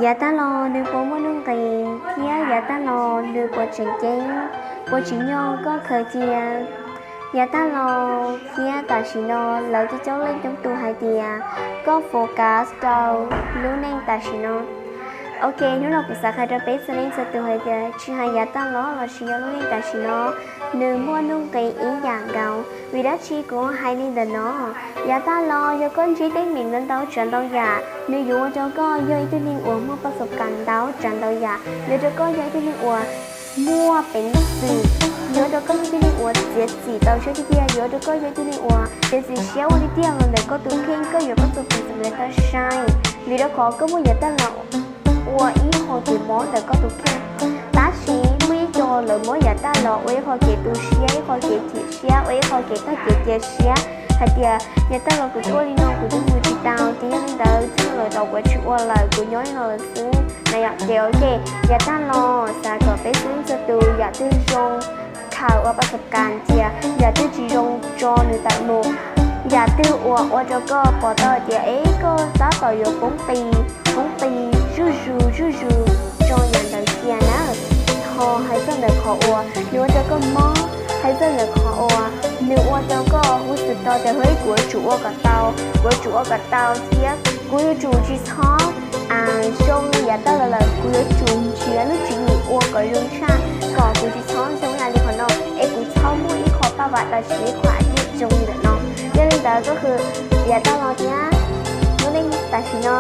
Yav tag los nws puas muaj nuj nqis thiab yav tag los nws puas tseem ceeb, puas tsim nyog koj khaws cia? Yav tag los thiab tam sim no lawv coob coob leej coob tus hais tias koj focus rau lub neej tam sim no. Ok, hnub no kuv xav qhia rau peb txhua leej txhua tus hais tias tsis hais yav tag los lossis yog lub neej tam sim no, nws muaj nuj nqis ib yam nkaus. Vim dab tsi kuv hais li ntawm no? Yav tag los yog koj ntsib teeb meem ntau ntau tsav ntau yam, nws yuav ua rau koj yog ib tug neeg uas muaj paj xub kas ntau tsav ntau yam, yuav ua rau koj yog ib tug neeg uas muaj peev xwm, yuav ua rau koj yog ib tug neeg uas txiav txim tau siab tiag tiag, yuav ua rau koj yog ib tug neeg uas txiav txim siab ua tiag tiag los ntawm koj tus kheej, koj yuav koj tus peev xwm ntawd tau sai. Vim rau qhov koj muaj yav tag los ua ib qho kev mob ntawm koj tus kheej. Tab sis muaj ib co lawv muab yav tag los ua ib qho kev tu siab, ib qho kev chim siab, ua ib qho kev tag kev cia siab hais tias yav tag los kuv tuaj li no kuv twb mus tsis tau, ces yog li ntawd txij no lawm tau kuv tsis ua lawm, kuv nyob li no lawm xwb na yom. Ces ok, yav tag los xav kom peb txhua leej txhua tus yam twg zoo khaws ua paj xub kas cia, yam twg tsis zoo tso nws tawm mus, yam twg uas ua rau koj pom tau tias es koj tab tom yuav poob qis, poob qis zuj zus zuj zus, tso yam ntawd cia na. Ho hais txog ntawm qhov uas nws ua rau koj mob, hais txog ntawm qhov uas nws ua rau koj huj xwm tau tias ua kuv yuav tsum ua kom tau, kuv yuav tsum ua kom tau thiab kuv yuav tsum tsis txhob zoo li yav tag los lawm, kuv yuav tsum nrhiav lub tswv yim ua kom zoo tshaj, kom kuv tsis txhob zoo ib yam li qhov no, es kuv txhob muaj ib qho paj vam los sis ib qho a dij zoo li ntawm no. Yog li ntawd koj khaws yav tag los thiab lub neej tam sim no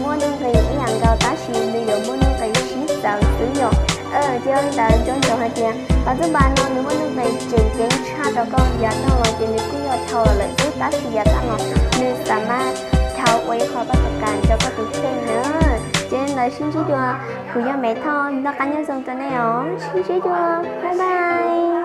muaj nuj nqis ib yam nkaus tab sis nws yuav muaj nuj nqis sib txawv xwb yom. Ces yog li ntawd nco ntsoov hais tias paj xub kas no nws muaj nuj nqis tseem ceeb tshaj rau koj, yav tag los ces nws kuj yog dhau los lawm xwb tab sis yav tag los nws xav mas dhau ua ib qho paj xub kas rau koj tus kheej na. Ces li ntawd sib ntsib dua, kuv yog Maiv Thoj, noj qab nyob zoo rau nej os, sib ntsib dua, bye bye.